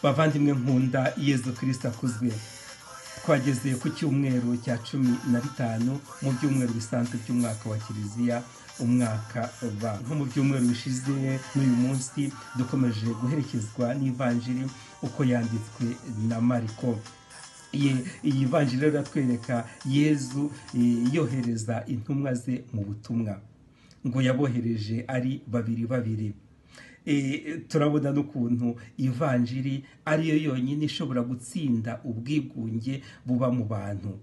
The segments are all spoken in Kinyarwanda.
Bavandimwe nkunda, Yezu Kristo akuzwe. Twageze ku cyumweru cya 15 mu byumweru bisanzwe by'umwaka wa Kiliziya, umwaka ba. Nko mu byumweru bishize n'uyu munsi dukomeje guherekezwa n'ivanjiri uko yanditswe na Mariko. Iyi vanjiri rero iratwereka Yezu yohereza intumwa ze mu butumwa, ngo yabohereje ari babiri babiri. Turabona n'ukuntu ivanjiri ariyo yonyine ishobora gutsinda ubwigunge buba mu bantu.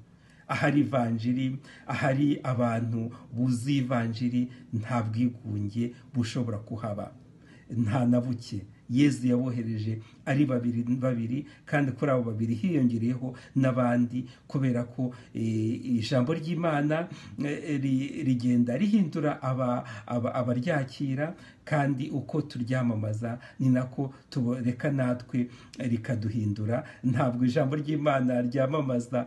Ahari ivanjiri, ahari abantu buzuye ivanjiri, nta bwigunge bushobora kuhaba, nta na buke. Yezu yabohereje ari babiri babiri, kandi kuri abo babiri hiyongereyeho n'abandi, kubera ko ijambo ry'Imana rigenda rihindura abaryakira, kandi uko turyamamaza ni nako tuboreka natwe rikaduhindura. Ntabwo ijambo ry'Imana ryamamaza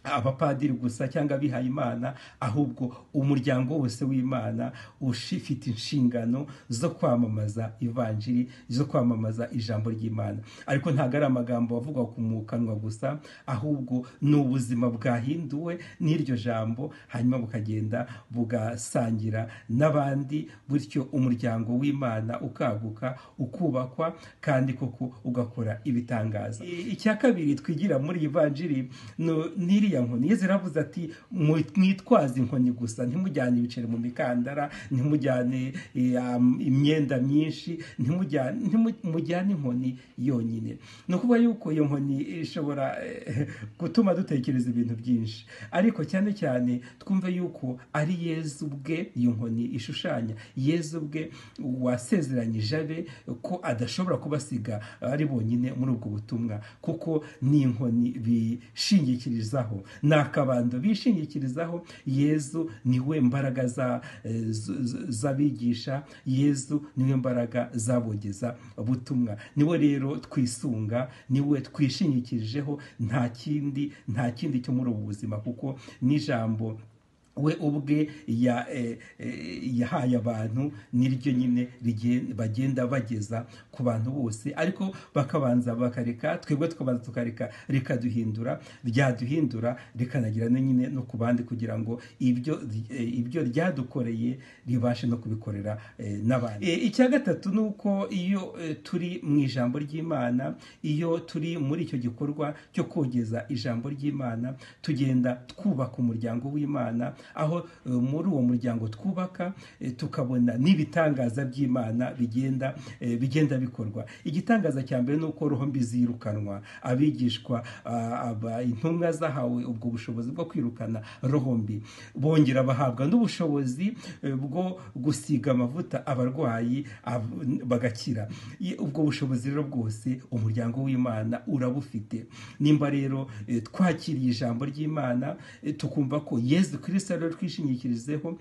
abapadiri gusa cyangwa abihaye Imana, ahubwo umuryango wose w'Imana ufite inshingano zo kwamamaza ivanjiri, zo kwamamaza ijambo ry'Imana. Ariko ntabwo ari amagambo avugwa mu kanwa gusa, ahubwo ni ubuzima bwahinduwe n'iryo jambo, hanyuma bukagenda bugasangira n'abandi, bityo umuryango w'Imana ukaguka, ukubakwa, kandi koko ugakora ibitangaza. Icya kabiri twigira muri iyi vanjiri n'iriya nkoni. Yezu yaravuze ati mwitwaze inkoni gusa, ntimujyane ibiceri mu mikandara, ntimujyane imyenda myinshi, ntimujyane inkoni yonyine. Ni ukuvuga yuko iyo nkoni ishobora gutuma dutekereza ibintu byinshi, ariko cyane cyane twumve yuko ari Yezu ubwe iyo nkoni ishushanya, Yezu ubwe wasezeranyije abe ko adashobora kubasiga ari bonyine muri ubwo butumwa, kuko ni inkoni bishingikirizaho, ni akabando bishingikirizaho. Yezu niwe mbaraga z'abigisha, Yezu niwe mbaraga zabogeza butumwa, niwe rero twisunga, niwe twishingikirijeho, nta kindi cyo muri ubu buzima, kuko n'ijambo we ubwe yahaye abantu niryo nyine bagenda bageza ku bantu bose, ariko bakabanza bakareka, twebwe tukabanza tukareka rikaduhindura, ryaduhindura rikanagira nyine no ku bandi, kugira ngo ibyo ryadukoreye ribashe no kubikorera n'abandi. Icya gatatu ni uko iyo turi mu ijambo ry'Imana, iyo turi muri icyo gikorwa cyo kogeza ijambo ry'Imana, tugenda twubaka umuryango w'Imana, aho muri uwo muryango twubaka tukabona n'ibitangaza by'Imana bigenda bikorwa. Igitangaza cya mbere ni uko roho mbi zirukanwa, abigishwa intumwa zahawe ubwo bushobozi bwo kwirukana roho mbi, bongera bahabwa n'ubushobozi bwo gusiga amavuta abarwayi bagakira. Ubwo bushobozi rero bwose umuryango w'Imana urabufite. Nimba rero twakiriye ijambo ry'Imana, tukumva ko Yezu Kristo rero twishingikirizeho,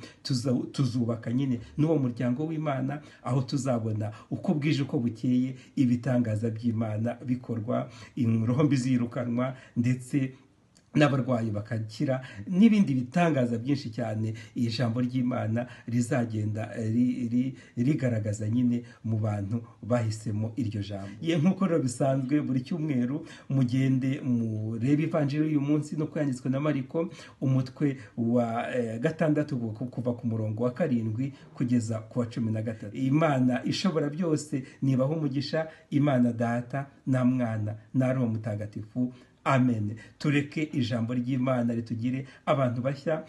tuzubaka nyine n'uwo muryango w'Imana, aho tuzabona uko bwije uko bukeye ibitangaza by'Imana bikorwa, roho mbi zirukanwa, ndetse n'abarwayi bakakira, n'ibindi bitangaza byinshi cyane ijambo ry'Imana rizagenda rigaragaza nyine mu bantu bahisemo iryo jambo. Nk'uko rero bisanzwe buri cyumweru mugende murebe ivanjiri y'uyu munsi no yanditswe na Mariko, umutwe wa 6 kuva ku murongo wa 7 kugeza ku wa 13. Imana ishobora byose nibaho umugisha, Imana Data na Mwana na Roho Mutagatifu. Amen. Tureke ijambo ry'Imana ritugire abantu bashya,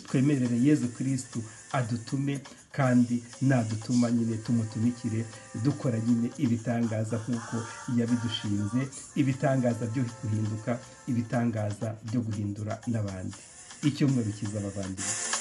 twemerere Yezu Kristo adutume, kandi nadutuma nyine tumutumikire, dukora nyine ibitangaza nk'uko yabidushinze, ibitangaza byo guhinduka, ibitangaza byo guhindura n'abandi. Icyumweru cyiza abavandimwe.